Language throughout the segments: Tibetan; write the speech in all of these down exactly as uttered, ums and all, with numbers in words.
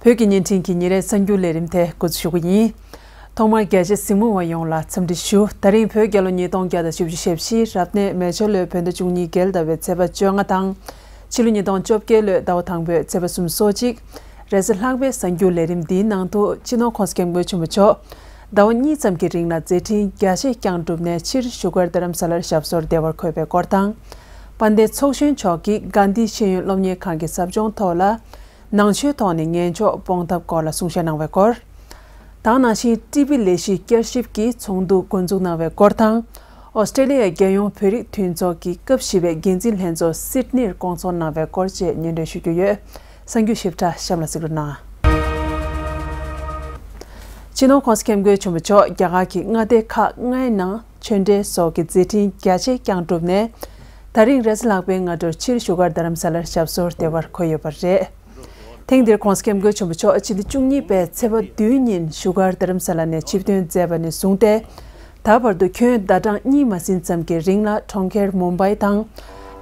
བོད་ཀྱི་བརྙན་འཕྲིན་གྱི་ཉིན་རེའི་གསར་འགྱུར་ལས་རིམ་དེ་འགོ་འཛུགས་ཞུ་གི་ཡིན། ཐོག་མར་རྒྱ་ཆེ་གཟིགས་མོ་བ་ཡོངས་ལ་འཚམས་འདྲི་ཞུ། ད་རིང་བོད་རྒྱལ་ལོ་ཉིས་སྟོང་བརྒྱ་དང་བཞི་བཅུ་ཞེ་བཞི་རབ་གནས་མེ་བྱ་ལོའི་བོད་ཟླ་བཅུ་གཉིས་རྒྱལ་ཟླ་བའི་ཚེས་པ་བཅོ་ལྔ་དང་། ཕྱི་ལོ་ཉིས་སྟོང་བཅོ་བརྒྱད་ལོའི་ཟླ་བ་དང་པོའི་ཚེས་པ་སུམ་ཅུ་སོ་གཅིག་རེས་གཟའ་ལྷག་པའི་གསར་འགྱུར་ལས་རིམ་འདིའི་ནང་དུ་སྤྱི་ནོར་༸གོང་ས་༸སྐྱབས་མགོན་ཆེན་པོ་མཆོག་ཟླ་བ་གཉིས་ཙམ་གྱི་རིང་ལ་མཛད་འཕྲིན་རྒྱ་ཆེ་བསྐྱངས་གྲུབ་ནས་ཕྱིར་བཞུགས་སྒར་རྡ་རམ་ས་ལར་ཞབས་སོར་བདེ་བར་འཁོད་པའི་སྐོར་དང་། དཔལ་ལྡན་ཚོགས་གཞོན་མཆོག་གིས་གྷན་དྷི་ཤེས་ཡོན་སློབ་གཉེར་ཁང་གི་ཟབ་སྦྱོང་ཐོག་ལ། ནང་ཆོས་ཐོག་ནས་ངན་ཕྱོགས་སྤོང་ཐབས་སྐོར་ལ་གསུང་བཤད་གནང་བའི་སྐོར། ད་ག་ནང་བཞིན་ཊི་བི་ལས་གཞི་བསྐྱར་ཞིབ་ཀྱི་ཚོགས་འདུ་འགོ་འཛུགས་གནང་བའི་སྐོར་དང་། ཨོ་སི་ཀྲེ་ལི་ཡ་རྒྱལ་ཡོངས་བོད་རིགས་མཐུན་ཚོགས་ཀྱི་སྐབས་བཞི་པའི་འགན་འཛིན་ལྷན་ཚོགས་སིད་ནིར་བསྐོང་ཚོགས་གནང་བའི་སྐོར་བཅས་སྙན་སྒྲོན་ཞུ་རྒྱུ་ཡོད། གསར་འགྱུར་ཞིབ་ཕྲ་གཤམ་ལ་གཟིགས་རོགས་གནང་། སྤྱི་ནོར་༸གོང་ས་༸སྐྱབས་མགོན་ཆེན་པོ་མཆོག་རྒྱ་གར་གྱི་མངའ་སྡེ་ཁག་ལྔའི་ནང་ཆོས་འབྲེལ་སོགས་ཀྱི་མཛད་འཕྲིན་རྒྱ་ཆེ་བསྐྱངས་གྲུབ་ནས། ད་རིང་རེས་གཟའ་ལྷག་པའི་སྔ་དྲོར་ཕྱིར་བཞུགས་སྒར་རྡ་རམ་ས་ལར་ཞབས་སོར་བདེ་བར་འཁོད་ཡོད་པ་རེད། ཐེངས་འདིར་༸གོང་ས་༸སྐྱབས་མགོན་ཆེན་པོ་མཆོག་ཕྱི་ཟླ་བཅུ་གཉིས་པའི་ཚེས་པ་བདུན་ཉིན་བཞུགས་སྒར་རྡ་རམ་ས་ལ་ནས་ཆིབས་ཐོན་མཛད་པ་ནས་བཟུང་སྟེ། ད་བར་དུ་ཁྱོན་ཟླ་གྲངས་གཉིས་མ་ཟིན་ཙམ་གྱི་རིང་ལ་གྲོང་ཁྱེར་མུམ་བྷའི་དང་།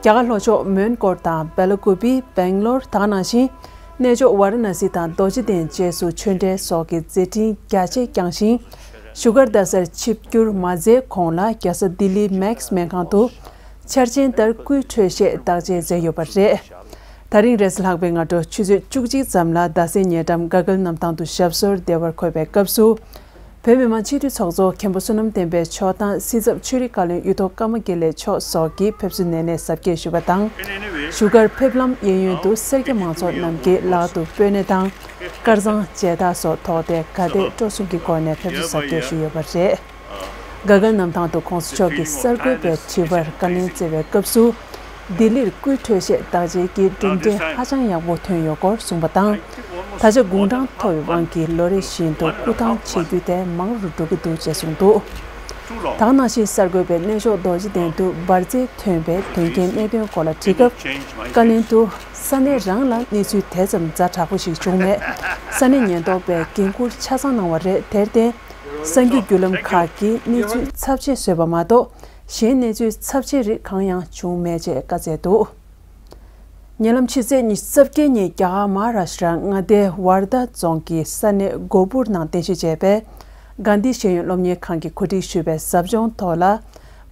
རྒྱ་གར་ལྷོ་ཕྱོགས་མོན་གྷོ་དང་སྦེ་ལ་ཀུ་པི། སྦེང་ལོར། ད་ག་ནང་བཞིན། གནས་མཆོག་ཝཱ་ར་ཎ་སི་དང་རྡོ་རྗེ་གདན་བཅས་སུ་ཆོས་འབྲེལ་སོགས་ཀྱི་མཛད་འཕྲིན་རྒྱ་ཆེ་བསྐྱངས་ཤིང་། བཞུགས་སྒར་རྡ་སར་ཆིབས་བསྒྱུར་མ་མཛད་གོང་ལ་རྒྱལ་ས་ལྡི་ལིའི་མེག་སི་སྨན་ཁང་དུ། འཆར་ཅན་ལྟར་སྐུའི་འཕྲོད་བཞེས་བརྟག་དཔྱད་མཛད་ཡོད་པ་རེད། ད་རིང་རེས་གཟའ་ལྷག་པའི་སྔ་དྲོ་ཆུ་ཚོད་བཅུ་གཅིག་ཙམ་ལ་རྡ་སའི་ཉེ་འགྲམ་ག་གལ་གནམ་ཐང་དུ་ཞབས་སོར་བདེ་བར་འཁོད་པའི་སྐབས་སུ། བོད་མི་མང་སྤྱི་འཐུས་ཚོགས་གཙོ་མཁན་པོ་བསོད་ནམས་བསྟན་འཕེལ་མཆོག་དང་སྲིད་ཚབ་ཆོས་རིག་བཀའ་བློན་གཡུ་ཐོག་ཀརྨ་དགེ་ལེགས་མཆོག་སོགས་ཀྱིས་ཕེབས་བསུ་ནན་ནས་གཟབ་རྒྱས་ཞུས་པ་དང་། བཞུགས་སྒར་ཕེབས་ལམ་གཡས་གཡོན་དུ་སེར་སྐྱ་མང་ཚོགས་རྣམས་ཀྱིས་ལག་ཏུ་སྤོས་སྣེ་དང་། དཀར་གཙང་མཇལ་དར་སོགས་ཐོགས་ཏེ་ག་དེ་སྤྲོ་གསུམ་གྱི་སྒོ་ནས་ཕེབས་བསུ་གཟབ་རྒྱས་ཞུས་ཡོད་པ་རེད། ག་གལ་གནམ་ཐང་དུ་༸གོང་ས་མཆོག་གིས་གསར་འགོད་པའི་དྲི་བར་བཀའ་ལན་བསྩལ་བའི་སྐབས་སུ། ལྡི་ལིར་སྐུའི་འཕྲོད་བཞེས་བརྟག་དཔྱད་ཀྱི་གྲུབ་འབྲས་ཧ་ཅང་ཡག་པོ་ཐོན་ཡོད་སྐོར་གསུངས་པ་དང་། ད་ཆ་དགུང་གྲངས་མཐོ་བའི་དབང་གིས་ལོ་རེ་བཞིན་དུ་སྐུ་ཐང་ཆད་རྒྱུ་དེ་མང་རུ་འགྲོ་གི་འདུག་ཅེས་གསུངས་འདུག་ད་ག་ནང་བཞིན་གསར་འགོད་པས་གནས་མཆོག་རྡོ་རྗེ་གདན་དུ་འབར་རྫས་ཐོན་པའི་དོན་རྐྱེན་གནད་དོན་སྐོར་ལ་དྲིས་སྐབས། བཀའ་ལན་དུ། ས་གནས་རང་ལ་གནས་ཚུལ་དེ་ཙམ་ཛ་དྲག་པོ་ཞིག་བྱུང་མེད། ས་གནས་ཉེན་རྟོག་པས་འགན་འཁུར་ཆ་ཚང་གནང་བ་རེད། དེར་བརྟེན། གསར་འགྱུར་བརྒྱུད་ལམ་ཁག་གིས་གནས་ཚུལ་ཚབས་ཆེ་བཟོས་པ་མ་གཏོགས། གཞན་གནས་ཚུལ་ཚབས་ཆེ་རིགས་གང་ཡང་བྱུང་མེད་ཅེས་བཀའ་སྩལ་འདུག་ཉེ་ལམ་ཕྱི་ཚེས་ཉི་ཤུ་རྩ་བརྒྱད་ཉིན་རྒྱ་གར་མ་ཧཱ་རཱ་ཤྲ་མངའ་སྡེའི་ཝར་དྷ་རྫོང་གི་ས་གནས་གོ་པུར་ནང་རྟེན་གཞི་བྱས་པའི་གྷན་དྷི་ཤེས་ཡོན་སློབ་གཉེར་ཁང་གིས་གོ་སྒྲིག་ཞུས་པའི་ཟབ་སྦྱོང་ཐོག་ལ།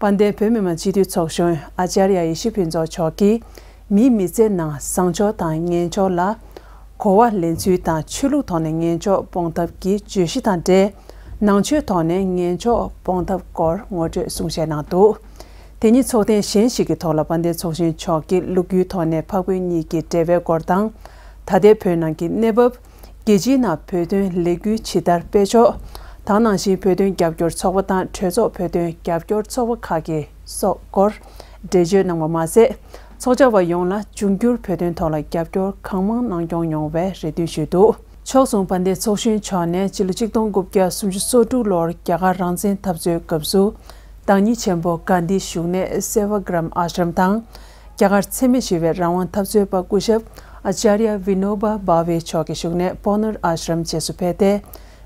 དཔལ་ལྡན་བོད་མི་མང་སྤྱི་འཐུས་ཚོགས་གཞོན་ཨ་ཙརྱ་ཡེ་ཤེས་ཕུན་ཚོགས་མཆོག་གིས། མིའི་མི་ཚེ་ནང་བཟང་ཕྱོགས་དང་ངན་ཕྱོགས་ལ་གོ་བ་ལེན་ཚུལ་དང་། ཆོས་ལུགས་ཐོག་ནས་ངན་ཕྱོགས་སྤོང་ཐབས་ཀྱི་བརྗོད་གཞི་དང་འབྲེལ། ནང་ཆོས་ཐོག་ནས་ངན་ཕྱོགས་སྤོང་ཐབས་སྐོར་ངོ་སྤྲོད་གསུང་བཤད་གནང་འདུག་དེ་ཉིན་ཚོགས་ཐེངས་གཞན་ཞིག་གི་ཐོག་ལ་དཔལ་ལྡན་ཚོགས་གཞོན་མཆོག་གིས་ལོ་རྒྱུས་ཐོག་ནས་འཕགས་བོད་གཉིས་ཀྱི་འབྲེལ་བའི་སྐོར་དང་། ད་ལྟའི་བོད་ནང་གི་གནས་བབ། རྒྱལ་སྤྱིའི་ནང་བོད་དོན་ལས་འགུལ་ཇི་ལྟར་སྤེལ་ཕྱོགས། ད་ག་ནང་བཞིན་བོད་དོན་རྒྱབ་སྐྱོར་ཚོགས་པ་དང་གྲོས་ཚོགས་བོད་དོན་རྒྱབ་སྐྱོར་ཚོགས་པ་ཁག་གི་སོགས་སྐོར་འགྲེལ་བརྗོད་གནང་བ་མ་ཟད། ཚོགས་བཅར་བ་ཡོངས་ལ་འབྱུང་འགྱུར་བོད་དོན་ཐོག་ལ་རྒྱབ་སྐྱོར་གང་མང་གནང་སྐྱོང་ཡོང་བའི་རེ་འདུན་ཞུས་འདུག་ཕྱོགས་མཚུངས་དཔལ་ལྡན་ཚོགས་གཞོན་མཆོག་ནས་སྤྱི་ལོ་ཆིག་སྟོང་དགུ་བརྒྱ་སུམ་ཅུ་སོ་དྲུག་ལོར་རྒྱ་གར་རང་བཙན་འཐབ་རྩོད་སྐབས་སུ། བདག་ཉིད་ཆེན་པོ་གྷན་དྷིའི་བཞུགས་གནས་སེ་ཝ་གྷ་རམ་ཨ་ཤྲམ་དང་། རྒྱ་གར་འཚེ་མེད་ཞི་བའི་རང་དབང་འཐབ་རྩོད་པ་སྐུ་ཞབས་ཨ་ཙརྱ་ཝི་ནོ་བ་བྷ་ཝེ་མཆོག་གི་བཞུགས་གནས་པོ་ནུར་ཨ་ཤྲམ་བཅས་སུ་ཕེབས་ཏེ།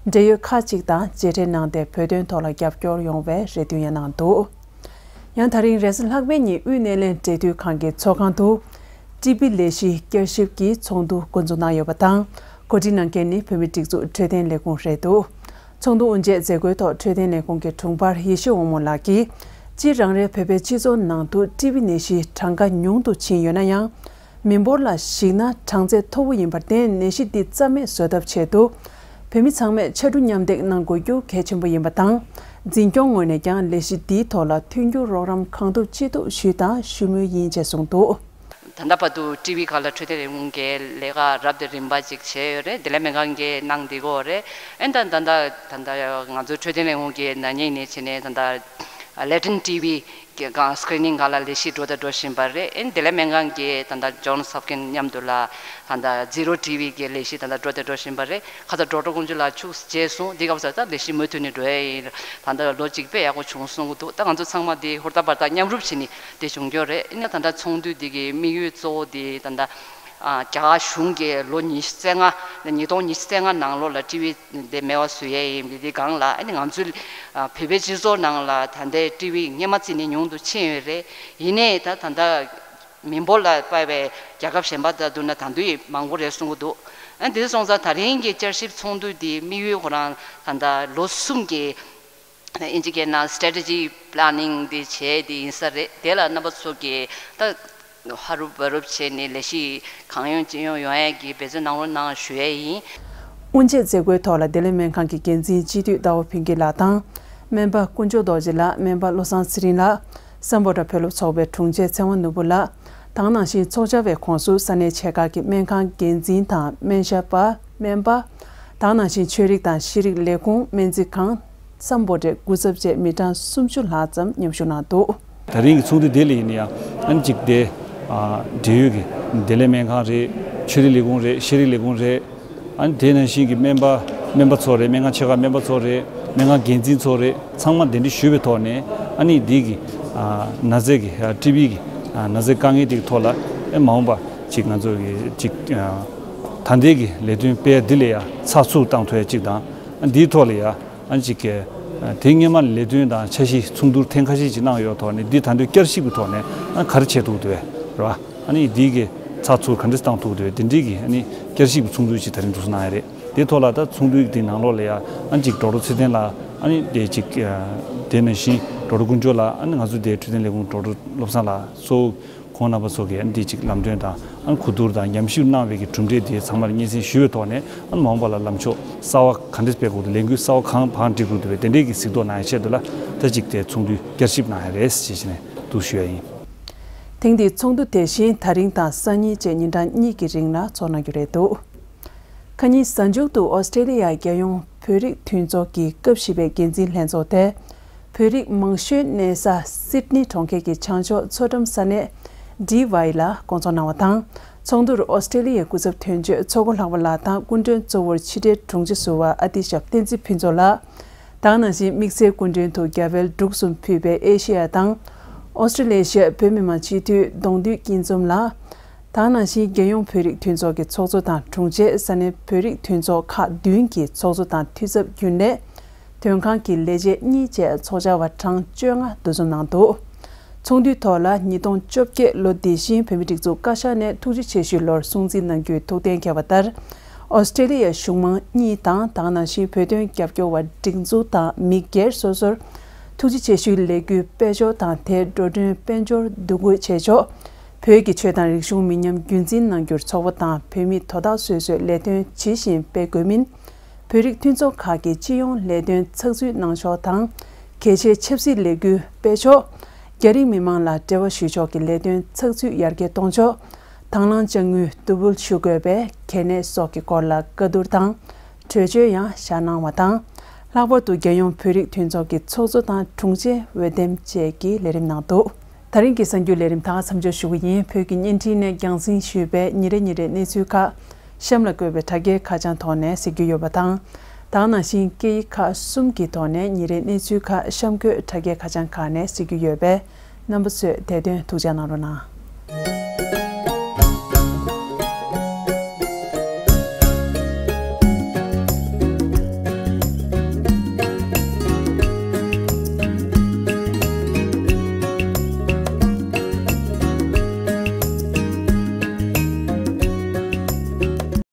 འབྲེལ་ཡོད་ཁག་ཅིག་དང་མཇལ་འཕྲད་གནང་སྟེ་བོད་དོན་ཐོག་ལ་རྒྱབ་སྐྱོར་ཡོང་བའི་རེ་འདུན་ཡང་གནང་འདུག་ཡང་ད་རིང་རེས་གཟའ་ལྷག་པའི་ཉིན་དབུས་སྣེ་ལེན་འབྲེལ་མཐུད་ཁང་གི་ཚོགས་ཁང་དུ། ཊི་བི་ལས་གཞི་བསྐྱར་ཞིབ་ཀྱི་ཚོགས་འདུ་འགོ་འཛུགས་གནང་ཡོད་པ་དང་། གོ་སྒྲིག་གནང་མཁན་ནི་བོད་མིའི་སྒྲིག་འཛུགས་འཕྲོད་བསྟེན་ལས་ཁུངས་རེད་འདུག་ཚོགས་འདུ་དབུ་འབྱེད་མཛད་སྒོའི་ཐོག་འཕྲོད་བསྟེན་ལས་ཁུངས་ཀྱི་དྲུང་འཕར་ཡེ་ཤེས་དབང་མོ་ལགས་ཀྱིས། སྤྱིར་རང་རེའི་བོད་པའི་སྤྱི་ཚོགས་ནང་དུ་ཊི་བི་ནད་གཞིའི་གྲངས་ཀ་ཉུང་དུ་ཕྱིན་ཡོད་ན་ཡང་། མི་འབོར་ལ་གཞིགས་ན་གྲངས་ཚད་མཐོ་བོ་ཡིན་པར་བརྟེན། ནད་གཞི་འདི་རྩ་མེད་བཟོ་ཐབས་ཆེད་དུ། བོད་མི་ཚང་མས་ཕྱར་གྲུ་མཉམ་འདེགས་གནང་དགོས་རྒྱུ་གལ་ཆེན་པོ་ཡིན་པ་དང་། འཛིན་སྐྱོང་ངོས་ནས་ཀྱང་ལས་གཞི་འདིའི་ཐོག་ལ་མཐུན་འགྱུར་རོགས་རམ་གང་ཐུབ་ཅི་ཐུབ་ཞུས་དང་ཞུ་མུས་ཡིན་ཅེས་གསུངས་འདུག་ད་ལྟ་བར་དུ་ཊི་བི་སྒང་ལ་འཕྲོད་བསྟེན་ལས་ཁུངས་ཀྱིས་ལས་ཀ་རབ་དང་རིམ་པ་ཅིག་བྱས་ཡོད་རེད། བདེ་ལེགས་སྨན་ཁང་གིས་གནང་བསྡད་ཀྱི་ཡོད་རེད། ཨེ་ད་ད་ད་ད་ད་ང་ཚོའི་འཕྲོད་བསྟེན་ལས་ཁུངས་ཀྱིས་ན་ནིང་ནས་བྱས་ནས་ད་ད་ལེ་ཊེན་ཊི་བི་གི་སྒང་སི་ཀི་རི་ནིང་སྒང་ལ་ལས་གཞི་འགྲོ་དང་འགྲོ་བཞིན་པ་རེད། ཨེ་བདེ་ལེགས་སྨན་ཁང་གིས་ད་ད་ཇོན་སི་ཧོབ་ཀིན་མཉམ་དུ་ལ་ད་ད་ཛི་རོ་ཊི་བི་གི་ལས་གཞི་ད་ད་འགྲོ་དང་འགྲོ་བཞིན་པ་རེད། ཁ་ཚ་ཌོག་ཊར་དཀོན་མཆོག་ལགས་ཁྱུག་ཙམ་བྱས་སོང་། འདི་སྐབས་སུ་ད་ལས་གཞི་མུ་མཐུད་ནས་འགྲོ་ཡ་ཡིན། ད་ལྟ་ལོ་གཅིག་དཔེ་ཡག་པོ་བྱུང་གསུང་གི་འདུག་ད་ང་ཚོ་ཚང་མ་འདི་ཧུར་ཐག་འབད་ཐག་མཉམ་རུབ་བྱས་ནས་དེ་བྱུང་རྒྱུ་རེད། ཨ་ནི་ད་ལྟ་ཚོགས་འདུ་འདི་གི་དམིགས་ཡུལ་གཙོ་བོ་དེ་ད་ལྟ་ཨ་རྒྱ་གར་གཞུང་གིས་ལོ་ཉི་ཤུ་རྩ་ལྔ་ཉིས་སྟོང་ཉི་ཤུ་རྩ་ལྔ་ནང་ལོགས་ལ་ཊི་བི་དེ་མེད་པ་བཟོ་ཡས་ཡིན་པའི་དེ་སྒང་ལ། ཨ་ནི་ང་ཚོའི་ཨ་བོད་པའི་སྤྱི་ཚོགས་ནང་ལ་ད་ལྟའི་ཊི་བི་སྔོན་མ་བརྩིས་ནས་ཉུང་དུ་ཕྱིན་ཡོད་རེད། ཡིན་ནའི་ད་ད་ལྟ་མི་འབོར་ལ་དཔག་པའི་རྒྱལ་ཁབ་གཞན་པ་དང་བསྡུར་ན་ད་དུང་མང་པོ་རེད་གསུང་གི་འདུག་ཨ་དེ་སོང་ཙང་ད་རིང་གི་བསྐྱར་ཞིབ་ཚོགས་འདུ་འདི་དམིགས་ཡུལ་ཁོ་རང་ད་ལྟ་ལོ་གསུམ་གྱི་ཨིན་ཇི་སྐད་ནང་strategy planning འདི་བྱས་དེ་ཡིན་ས་རེད། དེ་ལ་རྣམ་པ་ཚོ་གིས་ད་ཧ་རུབ་བ་རུབ་བྱས་ནས་ལས་གཞི་གང་ཡོང་ཅི་ཡོང་ཡོང་ཡས་ཀྱི་འབད་བརྩོན་གནང་རོགས་གནང་ཞུ་ཡས་ཡིན། དབུ་འབྱེད་མཛད་སྒོའི་ཐོག་ལ་བདེ་ལེགས་སྨན་ཁང་གི་འགན་འཛིན་སྤྱི་འཐུས་ཟླ་བ་ཕུན་སྐྱིད་ལགས་དང་། སྨན་པ་དཀོན་མཆོག་རྡོ་རྗེ་ལགས། སྨན་པ་བློ་བཟང་ཚེ་རིང་ལགས། སམ་བྷོ་ཊ་བོད་སློབ་ཚོགས་པའི་དྲུང་ཆེ་ཚེ་དབང་ནོར་བུ་ལགས། ད་ག་ནང་བཞིན་ཚོགས་བཅར་བའི་ཁོངས་སུ་ས་གནས་ཆེ་ཁག་གི་སྨན་ཁང་འགན་འཛིན་དང་སྨན་ཞབས་པ། སྨན་པ། ད་ག་ནང་བཞིན་ཆོས་རིག་དང་ཤེས་རིག་ལས་ཁུངས། སྨན་རྩིས་ཁང་། སམ་བྷོ་ཊའི་སྐུ་ཚབ་བཅས་མི་གྲངས་སུམ་ཅུ་ལྷག་ཙམ་མཉམ་ཞུགས་གནང་འདུག། ད་རིང་གི་ཚོགས་འདུ་དེ་ལ་ཡིན་ཡང་ཨ་ནི་གཅིག་དེ་ཨ་འབྲེལ་ཡོད་ཀྱི་བདེ་ལེགས་སྨན་ཁང་རེད། ཆོས་རིག་ལས་ཁུངས་རེད། ཤེས་རིག་ལས་ཁུངས་རེད། ཨ་ནི་དེ་ནང་བཞིན་གྱི་སྨན་པ་སྨན་པ་ཚོ་རེད། སྨན་ཁང་ཆེ་ཁག་སྨན་པ་ཚོ་རེད། སྨན་ཁང་འགན་འཛིན་ཚོ་རེད། ཚང་མ་གདན་འདྲེན་ཞུས་པའི་ཐོག་ནས་ཨ་ནི་འདི་གི་ཨ་ན་ཚའི་གི་ཨ་ཊི་བི་གི་ཨ་ན་ཚའི་དཀའ་ངལ་དེ་གི་ཐོག་ལ་ཨེ་མ་འོངས་པ་ཅིག་ང་ཚོ་གི་ཅིག་ཨ་ད་ལྟའི་གི་ལས་དོན་སྤེལ་འདི་ལ་ཡ་ཚགས་ཚུད་བཏང་ཐུབ་ཡ་ཅིག་དང་། ཨ་འདིའི་ཐོག་ལ་ཡ་ཨ་ཅིག་གི་ཨ་དེ་སྔོན་མ་ལས་དོན་དང་འཆར་གཞི་ཚོགས་འདུ་ཐེངས་ཁ་ཤས་ཅིག་གནང་ཡོད་ཐོག་ནས་འདི་ད་དུང་བསྐྱར་ཞིབ་ཀྱི་ཐོག་ནས་ཨ་ག་རེ་བྱེད་ཐུབ་འདུག་རེད་བ། ཨ་ནི་འདི་གི་ཚགས་ཚུད་ག་འདྲས་བཏང་ཐུབ་འདུག་དེ་འདྲའི་གི་ཨ་ནི་བསྐྱར་ཞིབ་ཀྱི་ཚོགས་འདུ་ཅིག་ད་རིང་འདུག་སེ་གནང་ཡ་རེད། དེ་ཐོག་ལ་ད་ཚོགས་འདུའི་དེ་ནང་ལོགས་ལ་ཡ་ཨ་ཅིག་ཌོག་ཊར་ཚེ་བརྟན་ལགས་ཨ་ནི་དེ་ཅིག་དེ་ནང་བཞིན་ཌོག་ཊར་དཀོན་མཆོག་ལགས། ཨ་ནི་ང་ཚོ་དེ་འཕྲོད་བསྟེན་ལས་ཁུངས་ཌོག་ཊར་བློ་བཟང་ལགས་སོགས། ཁོང་རྣམ་པ་ཚོ་གིས་ཨ་ནི་འདི་གཅིག་ལམ་སྟོན་དང་ཨ་ནི་གོ་བསྡུར་དང་ཉམས་ཞིབ་གནང་བའི་གི་གྲུབ་འབྲས་དེ་ཚང་མར་སྙན་སེང་ཞུ་བའི་ཐོག་ནས་ཨ་ནི་མ་འོངས་པ་ལ་ལམ་ཕྱོགས་གསར་བ་ག་འདྲས་སྤེལ་དགོས་འདུག་ལས་འགུལ་གསར་བ་གང་བང་སྒྲིག་དགོས་འདུག་པས་དེ་འདྲས་ཀྱི་གཟིགས་རྟོག་གནང་ཡའི་ཆེད་དུ་ལ་ད་ཅིག་དེ་ཚོགས་འདུའི་བསྐྱར་ཞིབ་གནང་ཡ་རེད་ཞེས་བྱས་ནས་འདུག་ཞུ་ཡ་ཡིན། ཐེངས་འདིའི་ཚོགས་འདུ་དེ་བཞིན་ད་རིང་དང་སང་ཉིན་བཅས་ཉིན་གྲངས་གཉིས་ཀྱི་རིང་ལ་འཚོགས་གནང་རྒྱུ་རེད་འདུག། ཁ་ཉིན་གཟའ་མཇུག་ཏུ་ཨོ་སི་ཀྲེ་ལི་ཡ་རྒྱལ་ཡོངས་བོད་རིགས་མཐུན་ཚོགས་ཀྱི་སྐབས་བཞི་པའི་འགན་འཛིན་ལྷན་ཚོགས་དེ། བོད་རིགས་མང་ཤོས་གནས་ས་སིད་ནི་གྲོང་ཁྱེར་གྱི་བྱང་ཕྱོགས་མཚོ་འགྲམ་ས་གནས་ཌི་ཝའི་ལ་སྐོང་ཚོགས་གནང་བ་དང་། ཚོགས་འདུར་ཨོ་སི་ཀྲེ་ལི་ཡའི་སྐུ་ཚབ་དོན་གཅོད་མཚོ་སྒོ་ལྷག་པ་ལགས་དང་སྐུ་མགྲོན་གཙོ་བོར་ཕྱི་དྲིལ་དྲུང་ཆེ་ཟུར་པ་ཨ་ཏི་ཞབས་བསྟན་འཛིན་ཕུན་ཚོགས་ལགས། ད་ག་ནང་བཞིན་དམིགས་བསལ་སྐུ་མགྲོན་དུ་རྒྱ་བལ་འབྲུག་གསུམ་ཕུད་པའི་ཨེ་ཤེ་ཡ་དང་། ཨོ་སི་ཀྲེ་ལི་ཡ་བོད་མི་མང་སྤྱི་འཐུས་གདོང་འདུས་སྐྱིད་འཛོམས་ལགས། ད་ག་ནང་བཞིན་རྒྱལ་ཡོངས་བོད་རིགས་མཐུན་ཚོགས་ཀྱི་ཚོགས་གཙོ་དང་དྲུང་ཆེ། ས་གནས་བོད་རིགས་མཐུན་ཚོགས་ཁག་བདུན་གྱི་ཚོགས་གཙོ་དང་འཐུས་ཚབ་རྒྱུན་ལས། དོན་ཁང་གི་ལས་བྱེད་གཉིས་བཅས་ཚོགས་བཅར་བ་གྲངས་བཅོ་ལྔ་འདུ་འཛོམས་གནང་འདུག། ཚོགས་འདུའི་ཐོག་ལ་ཉིས་སྟོང་བཅོ་བརྒྱད་ལོ་འདི་བཞིན་བོད་མིའི་སྒྲིག་འཛུགས་བཀའ་ཤག་ནས་ཐུགས་རྗེ་ཆེ་ཞུའི་ལོར་སྲུང་བརྩི་གནང་རྒྱུའི་ཐུགས་གཏན་འཁེལ་བ་ལྟར། ཨོ་སི་ཀྲེ་ལི་ཡའི་གཞུང་མང་གཉིས་དང་ད་ག་ནང་བཞིན་བོད་དོན་རྒྱབ་སྐྱོར་བ་སྒྲིག་འཛུགས་དང་མི་སྒེར་སོ་སོར་ཐུགས་རྗེ་ཆེ་ཞུའི་ལས་འགུལ་སྤེལ་ཕྱོགས་དང་དེའི་འགྲོ་གྲོན་དཔལ་འབྱོར་བསྡུ་འགོད་བྱེད་ཕྱོགས། བོད་ཀྱི་ཆོས་དང་རིག་གཞུང་མི་ཉམས་རྒྱུན་འཛིན་གནང་རྒྱུར་ཚོགས་པ་དང་བོད་མི་དོ་བདག་སོ་སོས་ལས་དོན་ཇི་བཞིན་སྤེལ་དགོས་མིན། བོད་རིགས་མཐུན་ཚོགས་ཁག་གི་སྤྱི་ཡོངས་ལས་དོན་ཚགས་ཚུད་གནང་ཕྱོགས་དང་། གལ་ཆེའི་ཆབ་སྲིད་ལས་འགུལ་སྤེལ་ཕྱོགས། རྒྱ་རིགས་མི་མང་ལ་འབྲེལ་བ་ཞུ་ཕྱོགས་ཀྱི་ལས་དོན་ཚགས་ཚུད་ཡར་རྒྱས་གཏོང་ཕྱོགས། དང་བླངས་དཔྱ་དངུལ་བསྡུ་འབུལ་ཞུ་དགོས་པའི་གལ་གནད་སོགས་ཀྱི་སྐོར་ལ་བཀའ་བསྡུར་དང་། གྲོས་ཆོད་ཡང་བཞག་གནང་བ་དང་། ལྷག་པར་དུ་རྒྱལ་ཡོངས་བོད་རིགས་མཐུན་ཚོགས་ཀྱི་ཚོགས་གཙོ་དང་དྲུང་ཆེ་འོས་འདེམས་བཅས་ཀྱི་ལས་རིམ་གནང་འདུག། ད་རིང་གི་གསར་འགྱུར་ལས་རིམ་ད་ག་མཚམས་འཇོག་ཞུ་གི་ཡིན། བོད་ཀྱི་བརྙན་འཕྲིན་ནས་རྒྱང་སྲིང་ཞུས་པའི་ཉིན་རེ་ཉིན་རེའི་གནས་ཚུལ་ཁག་གཤམ་ལ་བཀོད་པའི་དྲ་རྒྱའི་ཁ་བྱང་ཐོག་ནས་གཟིགས་རྒྱུ་ཡོད་པ་དང་། ད་ག་ནང་བཞིན་སྐད་ཡིག་ཁག་གསུམ་གྱི་ཐོག་ནས་ཉིན་རེའི་གནས་ཚུལ་ཁག་གཤམ་འཁོད་དྲ་རྒྱའི་ཁ་བྱང་ཁག་ནས་གཟིགས་རྒྱུ་ཡོད་པས། རྣམ་པ་ཚོས་དེ་དོན་ཐུགས་འཇགས་གནང་རོགས་གནང་།